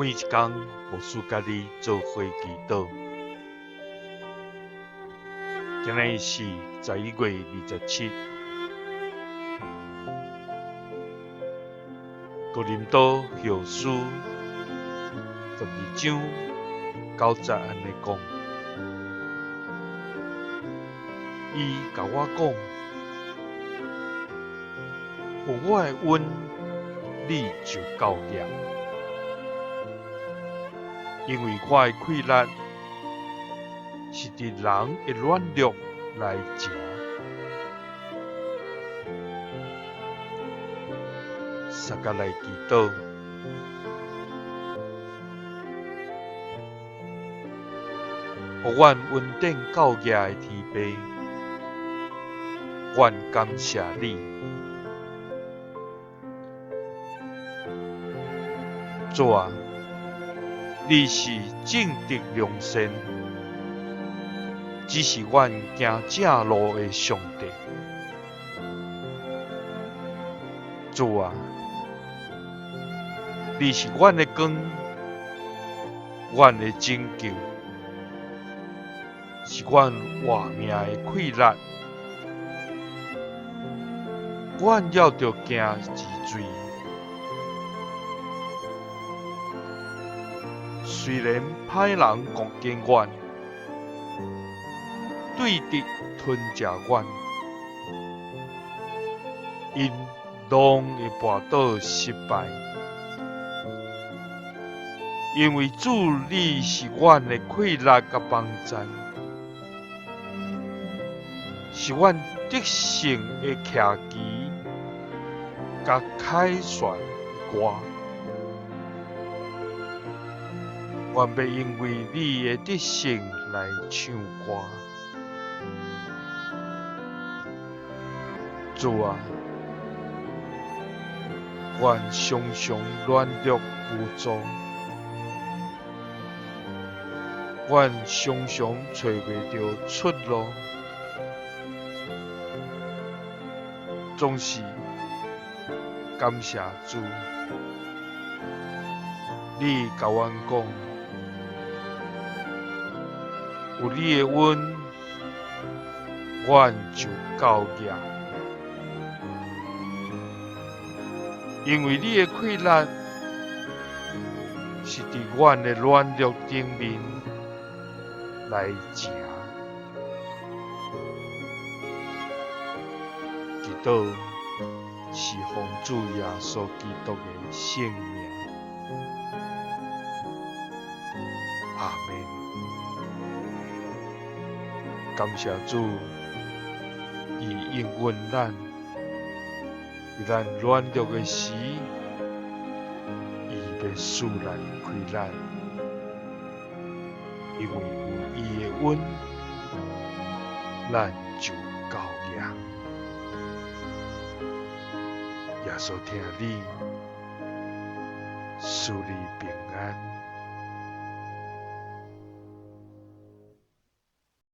每一工，牧師佮你做伙祈禱。今日是11月27，哥林多後書12章9節按呢講，伊共我講，有我的恩，你就夠額。因為我的氣力是佇人的軟弱來成。相佮來祈禱，予阮恩典夠額的天父，阮感謝你。主啊，你是正直良善，指示阮行正路的上帝。主啊，你是阮的光，阮的拯救，是阮活命的氣力。阮猶著驚一罪。雖然歹人攻擊阮，對敵吞食阮，𪜶攏會跋倒失敗。因為主你是阮的氣力佮幫贊，是阮得勝的徛旗佮凱旋的歌。阮欲因為你的得勝來唱歌。主啊，阮常常軟弱無助，阮常常揣袂著出路，總是感謝主，你共阮講，有你的恩，阮就夠額。因為你的氣力是佇阮的軟弱頂面來成。祈禱是奉主耶穌基督的聖名。阿們。感謝主，伊應允咱，佇咱軟弱的時，伊欲賜咱氣力，因為有伊的恩，咱就夠額。耶穌疼你，賜你平安。